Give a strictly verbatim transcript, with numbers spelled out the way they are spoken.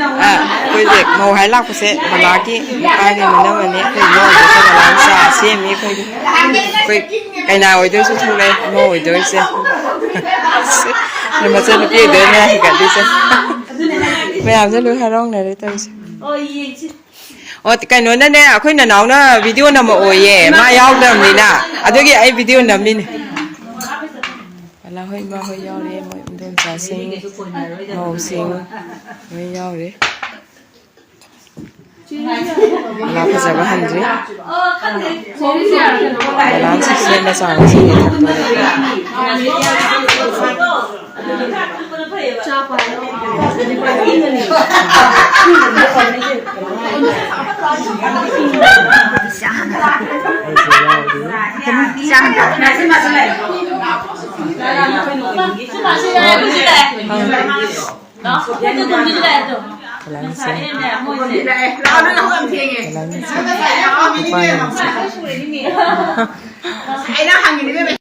ꯑꯩꯈꯣꯏꯁꯦ ꯃꯧ ꯍꯥꯏ ꯂꯥꯛꯄꯁꯦ ꯕꯂꯥꯒꯤ ꯅꯨꯄꯥꯒꯤ ꯃꯅꯝꯃꯅꯤ꯫ ꯑꯩꯈꯣꯏ ꯏꯃꯧ ꯑꯣꯏꯗꯣꯏꯁꯦ ꯕꯂꯥꯅ ꯆꯥ ꯁꯦꯝꯃꯤ꯫ ꯑꯩꯈꯣꯏꯒꯤ ꯑꯩꯈꯣꯏ ꯀꯩꯅꯥ ꯑꯣꯏꯗꯣꯏꯁꯨ ꯊꯣꯛꯂꯛꯑꯦ, ꯏꯃꯧ ꯑꯣꯏꯗꯣꯏꯁꯦ꯫ ꯑꯗꯨ ꯃꯆꯟꯅꯨꯄꯤ ꯑꯣꯏꯗꯣꯏꯅꯦ ꯍꯦꯟꯒꯠꯂꯤꯁꯦ꯫ ꯃꯌꯥꯝꯁꯦ ꯂꯣꯏ ꯍꯔꯥꯎꯅꯔꯦ ꯇꯧꯔꯤꯁꯦ꯫ ꯑꯣ, ꯀꯩꯅꯣꯅꯅꯦ, ꯑꯩꯈꯣꯏ ꯅꯅꯥꯎꯅ ꯚꯤꯗꯤꯑꯣ ꯅꯝꯃꯛꯑꯣꯌꯦ, ꯃꯥ ꯌꯥꯎꯗ꯭ꯔꯕꯅꯤꯅ꯫ ꯑꯗꯨꯒꯤ ꯑꯩ ꯚꯤꯗꯤꯑꯣ ꯅꯝꯃꯤꯅꯦ꯫ ꯕꯂꯥ ꯍꯣꯏ, ꯏꯃꯥ ꯍꯣꯏ ꯌꯥꯎꯔꯦ, ꯃꯣꯏ ꯏꯟꯗꯣꯝꯆꯥꯁꯤꯡ, ꯃꯧꯁꯤꯡ ꯂꯣꯏ ꯌꯥꯎꯔꯦ꯫ ꯕꯂꯥ ꯐꯖꯕ ꯍꯟꯗ꯭ꯔꯤ꯫ ꯕꯂꯥꯅ ꯁꯦꯝꯕ ꯆꯥꯕꯁꯤꯡꯁꯦ ꯊꯛꯇꯣꯔꯦ꯫